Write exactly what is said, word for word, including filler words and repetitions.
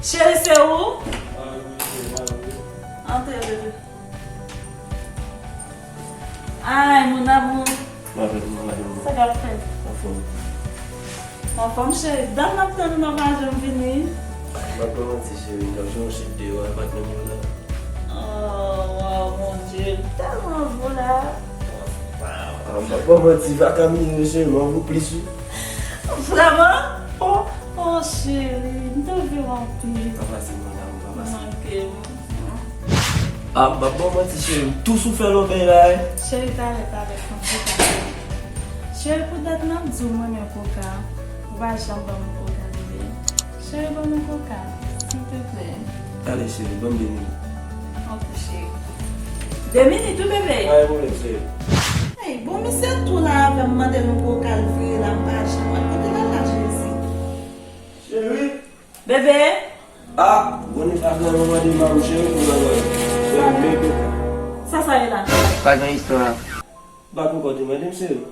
Cheri, se ou? Antre, bebe. Ay, mon amour. Mwen avèk mwen, madanm. Sa k ap fèt? Anfòm. Anfòm, cheri. Dat m ap tann ou, nou pa janm vini. M ap pa manti, cheri. M t ap jwe yon chit deyò a, patnè m yo la. Oh, wow, mon Dieu, m tèlman vou la. Ah, m pa manti, vaka m ye, cheri, m anvi w plis, wi. Vrèman? Oh, oh, cheri, m te anvi w anpil. Pa pase, mon amour, pa pase. Manke m. Ah, m pa manti, cheri, m tou sou fè lòbèy la, wi. Cheri, talè, talè, kontinye. Cheri, pou dat m ap di w m renmen koka, ou pa janm ban m koka, bebe. Cheri, ban m yon koka, silteplè. Ale, cheri, ban m de minit. Ok, cheri. De minit, wi, bebe. Pa gen pwoblèm, cheri. Ey, bon, misye tou la avè m, mande m yon koka, l vire la, m pa janm wè l. Kote l al la, Jezi? Cheri. Bebe. Ah, bon, e pa gran mande m a ou, cheri, pou mwen wè. Fè m men koka. Sa, sa ye la? Pa gen istwa. Bat m kò tou, mande m seri.